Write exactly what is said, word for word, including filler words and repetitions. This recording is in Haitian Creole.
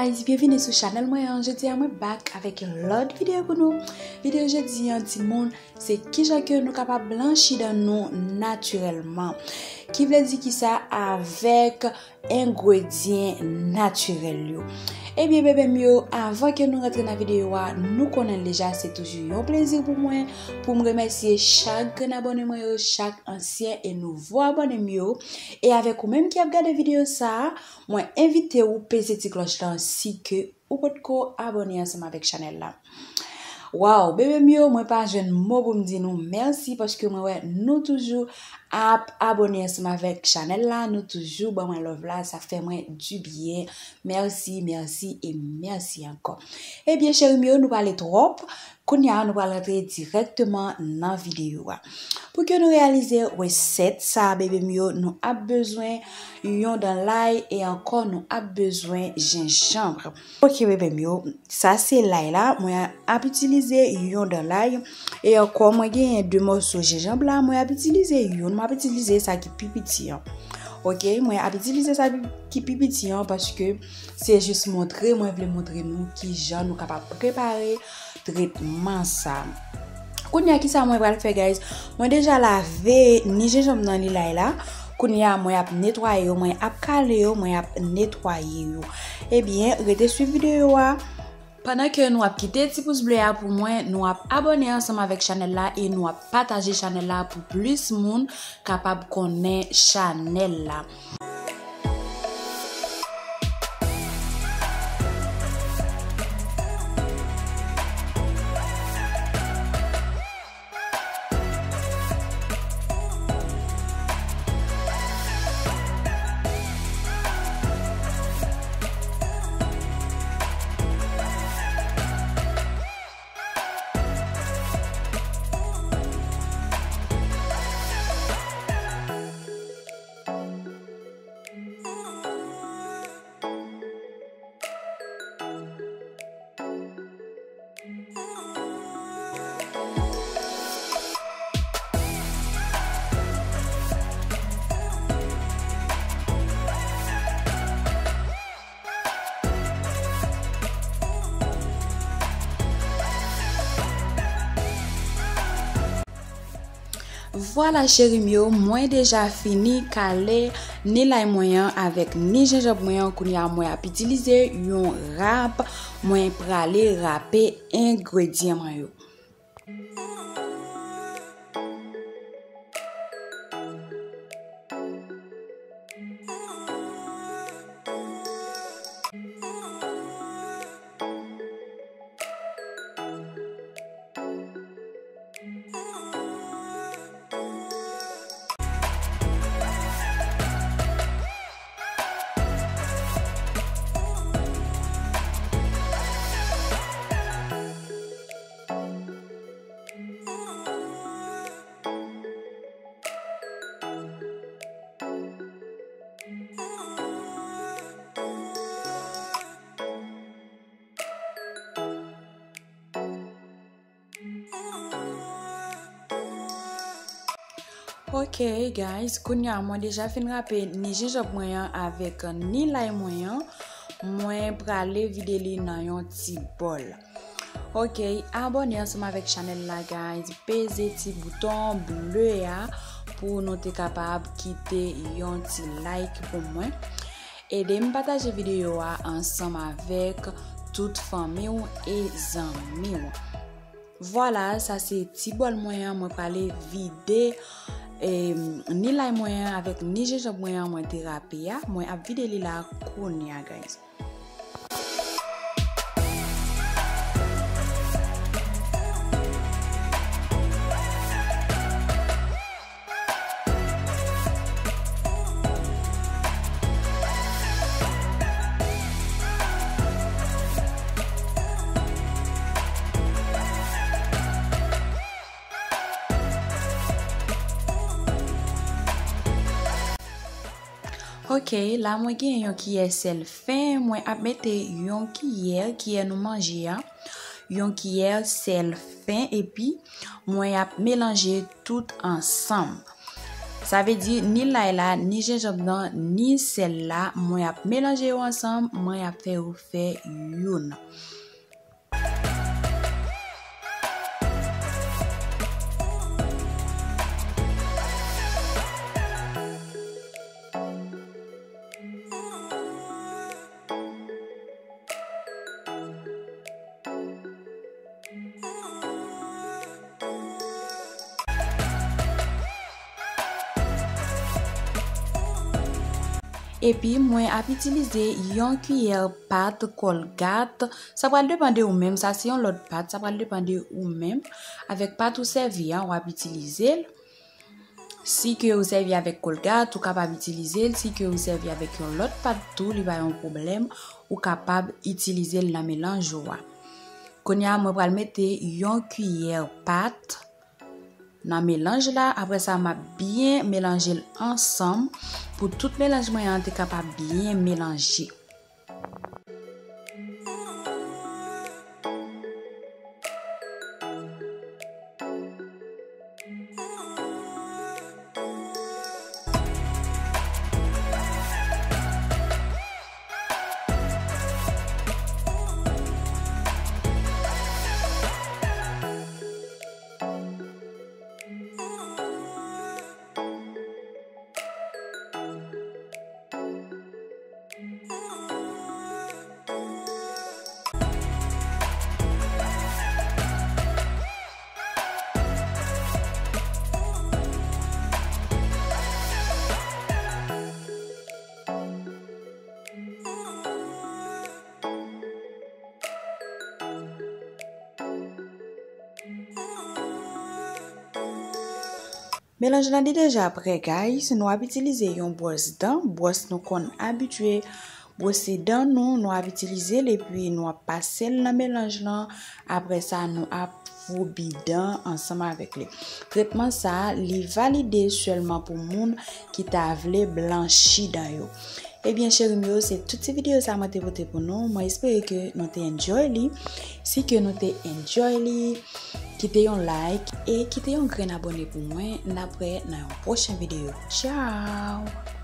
Guys, byenvini sou chanèl mwen an. Jodi a mwen back avèk yon lòt videyo pou nou. Videyo jodi an, timoun, se kijan ke nou kapab blanchi dan nou natirèlman. Ki vle di kisa? Avèk engredyan natirèl yo. Ebyen, bebe m yo, avan ke nou rantre nan videyo a, nou konnen l deja, se toujou yon plezi pou mwen, pou m remèsye chak grenn abòne mwen yo, chak ansyen e nouvo abòne m yo. E avèk ou menm ki ap gade videyo sa a, mwen envite ou peze ti klòch lan si ke ou potko abòne ansanm avèk chanèl la. Waw, bebe m yo, mwen pa jwenn mo pou m di nou mèsi paske mwen wè nou toujou ap abòne ansanm avèk chanèl la, nou toujou ban mwen love la, sa fè mwen dibyen. Mèsi, mèsi e mèsi ankò. Ebyen, cheri m yo, nou pale twòp. Kounye a, nou pral rantre dirèkteman nan videyo a. Pou ke nou reyalize resèt sa, bebe m yo, nou ap bezwen yon dan lay e ankò nou ap bezwen jenjanm. Ok, bebe m yo, sa se lay la, mwen ap itilize yon dan lay. E ankò, mwen genyen de mòso jenjanm la, mwen ap itilize youn, mwen ap itilize sa ki pi piti an. Ok, mwen ap itilize sa ki pi piti an paske se jis montre, mwen vle montre nou kijan nou kapab prepare tretman sa. Kounye a, kisa mwen pral fè, guys? Mwen deja lave ni jenjanm nan ni lay la. Kounye a, mwen ap netwaye yo, mwen ap kale yo, mwen ap netwaye yo. Ebyen, rete swiv videyo a. Pandan ke nou ap kite ti pous ble a pou mwen, nou ap abòne ansanm avèk chanèl la e nou ap pataje chanèl la pou plis moun kapab konnen chanèl la. Vwala, cheri m yo, mwen deja fini kale ni lay mwen an avèk ni jenjanm mwen an. Kounye a, mwen ap itilize yon rap. Mwen prale rape engredyan mwen yo. Ok, guys, kounye a mwen deja fin rape ni jenjanm mwen an avèk ni lay mwen an. Mwen prale vide li nan yon ti bòl. Ok, abòne ansanm avèk chanèl la, guys. Peze ti bouton ble a pou nou te kapab kite yon ti like pou mwen. Ede m pataje videyo a ansanm avèk tout fanmi w e zanmi w. Vwala, sa se ti bòl mwen an, mwen prale vide, em, ni lay mwen an avèk ni jenjanm mwen an mwen te rape a. Mwen ap vide li la kounye a, guys. Ok, la mwen gen yon kiyè sèl fen, mwen ap mete yon kiyè, kiyè nou manje a, yon kiyè sèl fen, epi mwen ap melanje tout ansanm. Sa vle di ni lay la, ni jenjanm nan, ni sèl la, mwen ap melanje yo ansanm, mwen ap fè yo fè youn. Epi mwen ap itilize yon kiyè pat Colgate. Sa pral depann de ou menm, sa se yon lòt pat, sa pral depann de ou menm. Avèk pat ou sèvi a, w ap itilize l. Si ke ou sèvi avèk Colgate, ou kapab itilize l. Si ke ou sèvi avèk yon lòt pat tou, li pa yon pwoblèm, ou kapab itilize l nan melanj ou a. Kounye a, mwen pral mete yon kiyè pat nan melanj la. Apre sa, m ap byen melanje l ansanm pou tout melanj mwen an te kapab byen melanje. Melanj lan li deja prè, guys. Nou ap itilize yon bwòs dan, bwòs nou konn abitye bwose dan nou, nou ap itilize l epi nou ap pase l nan melanj lan. Apre sa, nou ap foubi dan ansanm avèk li. Tretman sa a, li valide sèlman pou moun ki ta vle blanchi dan yo. Ebyen, cheri m yo, se tout ti videyo sa mwen te pote pou nou. Mwen espere ke nou te enjoy li. Si ke nou te enjoy li, kite yon like e kite yon grenn abòne pou mwen. N ap wè nan yon pwochen videyo. Tchao!